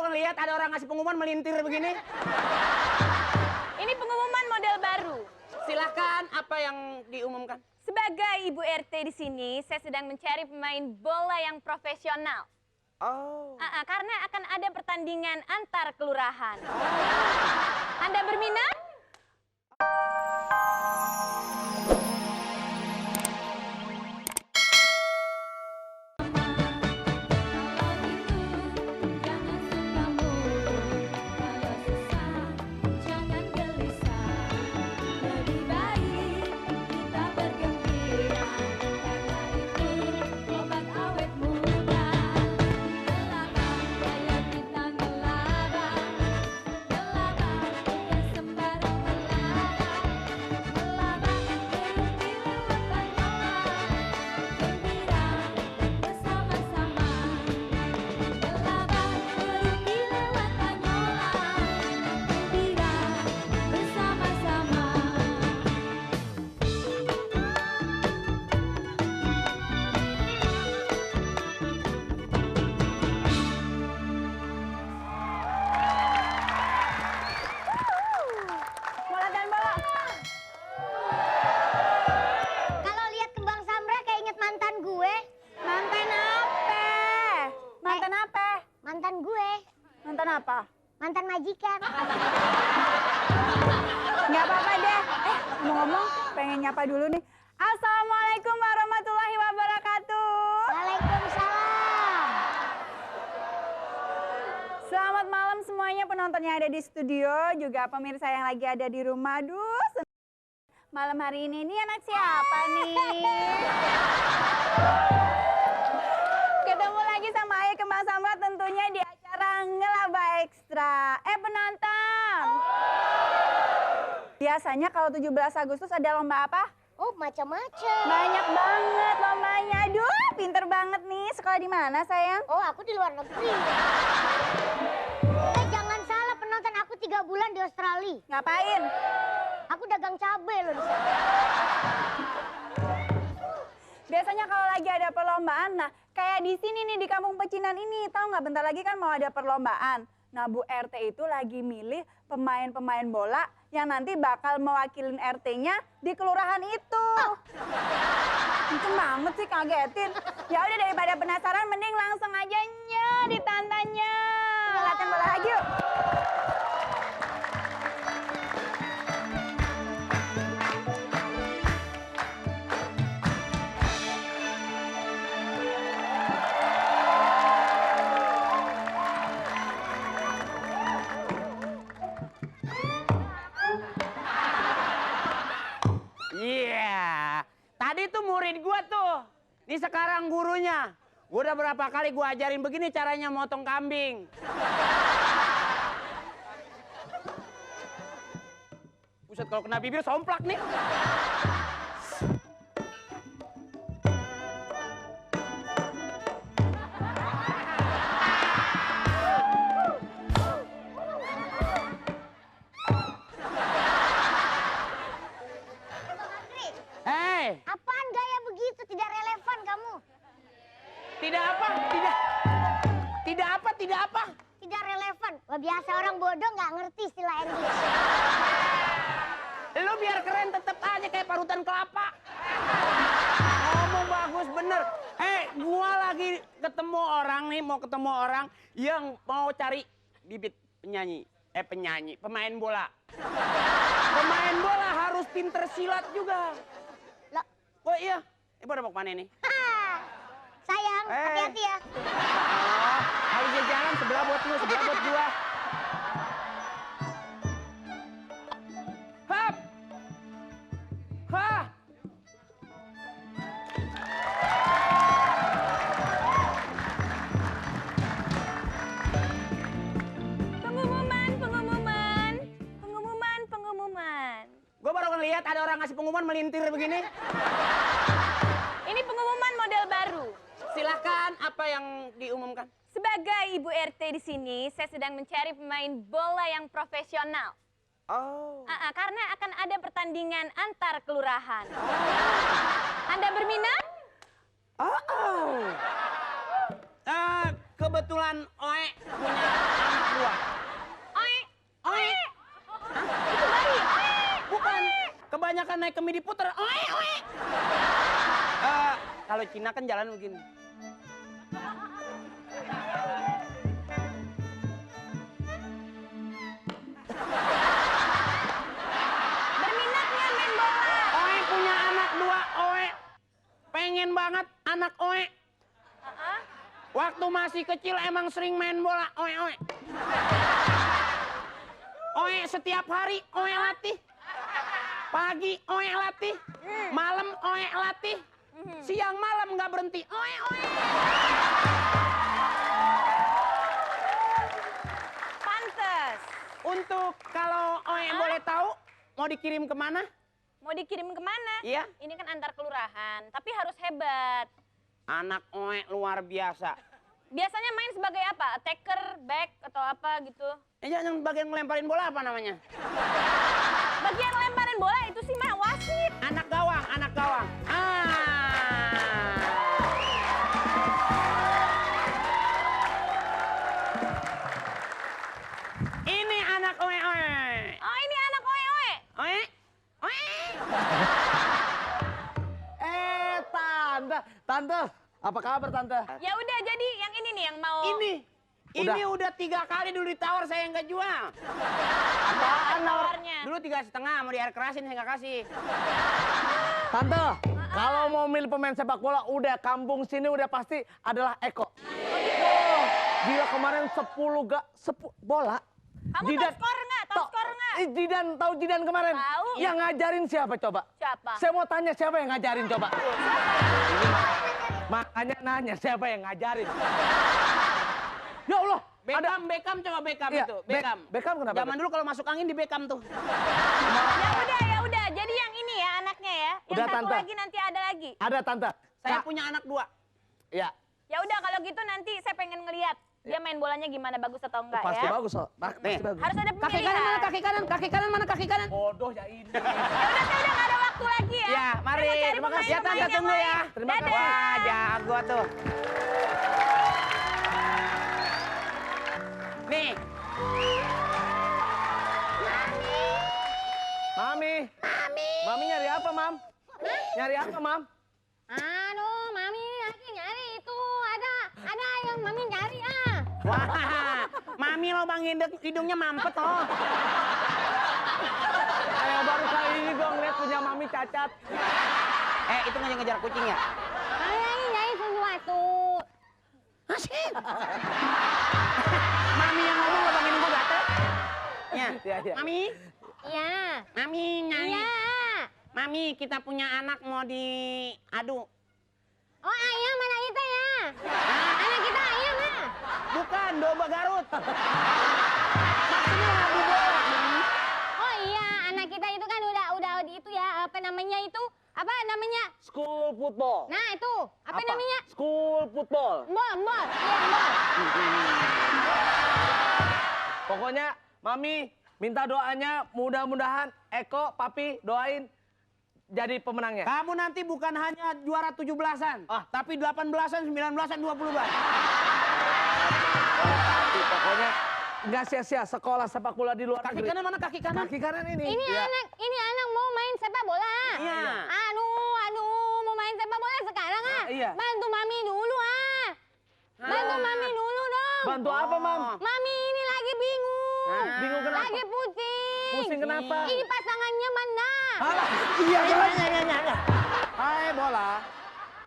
baru ngeliat ada orang ngasih pengumuman melintir begini. Ini pengumuman model baru. Silahkan, apa yang diumumkan? Sebagai Ibu RT di sini, saya sedang mencari pemain bola yang profesional. Oh. Karena akan ada pertandingan antar kelurahan. Anda berminat? Mantan apa? Mantan majikan. Nggak apa-apa deh. Ngomong-ngomong, pengen nyapa dulu nih. Assalamualaikum warahmatullahi wabarakatuh. Waalaikumsalam. Selamat malam semuanya penonton yang ada di studio, juga pemirsa yang lagi ada di rumah. Malam hari ini anak siapa nih? Ketemu lagi sama Ayah Kembang Sambat tentunya di acara Ngelaba Ekstra. Penonton. Biasanya kalau 17 Agustus ada lomba apa? Oh, macam-macam. Banyak banget lombanya. Aduh, pinter banget nih. Sekolah di mana, sayang? Oh, aku di luar negeri. Jangan salah penonton, aku 3 bulan di Australia. Ngapain? Aku dagang cabai loh di sana. Biasanya kalau lagi ada perlombaan, nah kayak di sini nih di Kampung Pecinan ini, tahu nggak bentar lagi kan mau ada perlombaan. Nah Bu RT itu lagi milih pemain-pemain bola yang nanti bakal mewakilin RT-nya di kelurahan itu. Kenceng banget sih kagetin. Ya udah daripada penasaran, mending langsung aja ditantanya. Latihan bola lagi yuk. Tadi tuh murid gua tuh. Ini sekarang gurunya. Gua udah berapa kali gua ajarin begini caranya motong kambing. Buset, kalau kena bibir somplak nih. Apaan gaya begitu? Tidak relevan kamu. Tidak apa? Tidak apa? Tidak relevan. Wah, biasa orang bodoh nggak ngerti istilah English. Lu biar keren tetep aja kayak parutan kelapa. Ngomong bagus bener. Gua lagi ketemu orang nih, mau ketemu orang yang mau cari bibit pemain bola. Pemain bola harus pinter silat juga. Oh iya, ibu ada mau kemana nih? Sayang, hati-hati ya. Harus jalan sebelah buat lu, sebelah buat gua. Hap! Hah! Pengumuman. Gua baru ngeliat ada orang ngasih pengumuman melintir begini. Ini pengumuman model baru. Silahkan, apa yang diumumkan? Sebagai Ibu RT di sini, saya sedang mencari pemain bola yang profesional. Oh. Karena akan ada pertandingan antar kelurahan. Anda berminat? kebetulan Oe punya anak dua. Oe, Oe. itu bayi. Oe, Bukan. Kebanyakan naik ke midi puter. Oe, oe. Kalau Cina kan jalan begini. berminatnya main bola. Oe punya anak dua. Oe pengen banget anak Oe. Waktu masih kecil emang sering main bola. Oe, oe. Oe setiap hari Oe latih. Pagi Oe latih. Malam Oe latih. Siang malam nggak berhenti. Oe, oe. Pantes. Untuk kalau Oe boleh tahu mau dikirim kemana? Mau dikirim kemana? Iya. Ini kan antar kelurahan, tapi harus hebat. Anak Oe luar biasa. Biasanya main sebagai apa? Attacker, back, atau apa gitu? Yang bagian ngelemparin bola apa namanya? Bagian lemparin bola itu sih mah wasit. Anak gawang, anak gawang. Ini anak Oe, oe. Oh ini anak Oe-Oe. Oe, oe. Tante, apa kabar tante? Ya udah jadi yang ini nih yang mau. Ini udah 3 kali dulu ditawar saya nggak jual. Apaan tawarnya? Dulu 3,5 mau di air kerasin saya nggak kasih. Tante, kalau mau milih pemain sepak bola udah kampung sini udah pasti adalah Eko. Oh, dia kemarin 10 bola. Kamu tahu skor nggak? Tahu skor nggak? Tahu Jidan kemarin? Tahu. Yang ngajarin siapa coba? Siapa? Saya mau tanya siapa yang ngajarin coba? Makanya nanya siapa yang ngajarin? Ya Allah, Beckham coba Beckham Iya, itu. Beckham. Beckham kenapa? Zaman dulu kalau masuk angin di Beckham tuh. Ya udah. Jadi yang ini ya anaknya ya. Yang Udah, satu Tante. lagi nanti ada lagi. Ada tante. Saya punya anak 2. Ya, Ya udah kalau gitu nanti saya pengen ngelihat dia main bolanya gimana, bagus atau enggak pasti ya. bagus loh. Pasti bagus. Harus ada Kaki kanan pemilihan. mana kaki kanan? Kaki kanan mana kaki kanan? Bodoh ya ini. Ya udah saya udah nggak ada waktu lagi ya. Ya, mari. Saya mau cari Terima kasih ya, pemain-pemain Tante, yang tunggu ya. lain. Terima Dadah. kasih. Wah, jago tuh. Nih, Mami nyari apa, Mam? Nyari apa, Mam? Aduh, Mami lagi nyari itu. Ada yang Mami nyari ah. wah, Mami lo bang hidungnya mampet loh. Kayak baru kali ini gue ngeliat punya Mami cacat. Itu ngejar kucing ya? Mami lagi nyari sesuatu. Asik. Mami yang ngomong lo bang hidung gue gatel. Ya, Iya. Mami, Iya. Mami nyari. Iya. Mami, kita punya anak mau diadu. Oh ayam anak kita ya. Anak kita ayam ah. Bukan, domba Garut. Maksudnya adu bola, Mami. Oh iya, anak kita itu kan udah itu ya, apa namanya itu? Apa namanya? School football. Nah, itu. Apa namanya? School football. Bol. Iya, bol. Pokoknya Mami minta doanya mudah-mudahan Eko, Papi doain jadi pemenangnya. Kamu nanti bukan hanya juara 17-an, tapi 18-an, 19-an, 20-an. Pokoknya nggak sia-sia sekolah sepak bola di luar Kaki negeri. kanan mana kaki kanan? Kaki kanan ini. Ini Iya. anak mau main sepak bola. Iya. Aduh, mau main sepak bola sekarang ah. Iya. Bantu Mami dulu ah. Bantu Mami dulu dong. Bantu apa, Mam? Mami ini lagi bingung. Bingung kenapa? Lagi pusing. Pusing kenapa? Ini pasangannya mana? Alah, iya. Hai bola,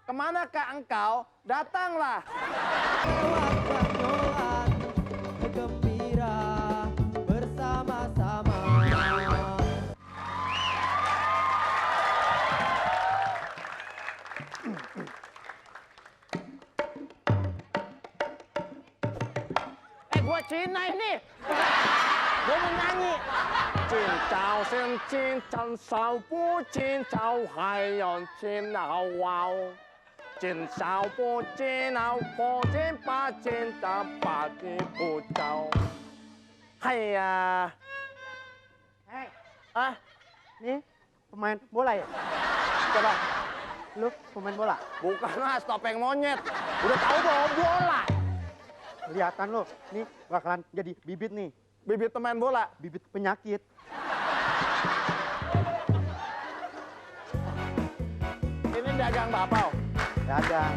kemanakah engkau? Datanglah. Gembira bersama-sama. Gua Cina ini. Gua mau nyanyi. Jin Chao Xin Jin Chan Sao Bu Jin Chao Hai Yon Jin Ao Wao. Jin Sao Bu Jin Ao Bu Jin Ba Jin Da Ba Jin Bu Chao. Hai ya. Hei, nih pemain bola ya? Coba. Lu pemain bola? Bukan mas, topeng monyet. Udah tahu bawa bola. kelihatan lo. Nih bakalan jadi bibit nih. Bibit pemain bola. Bibit penyakit. Ini dagang bakpao. Dagang.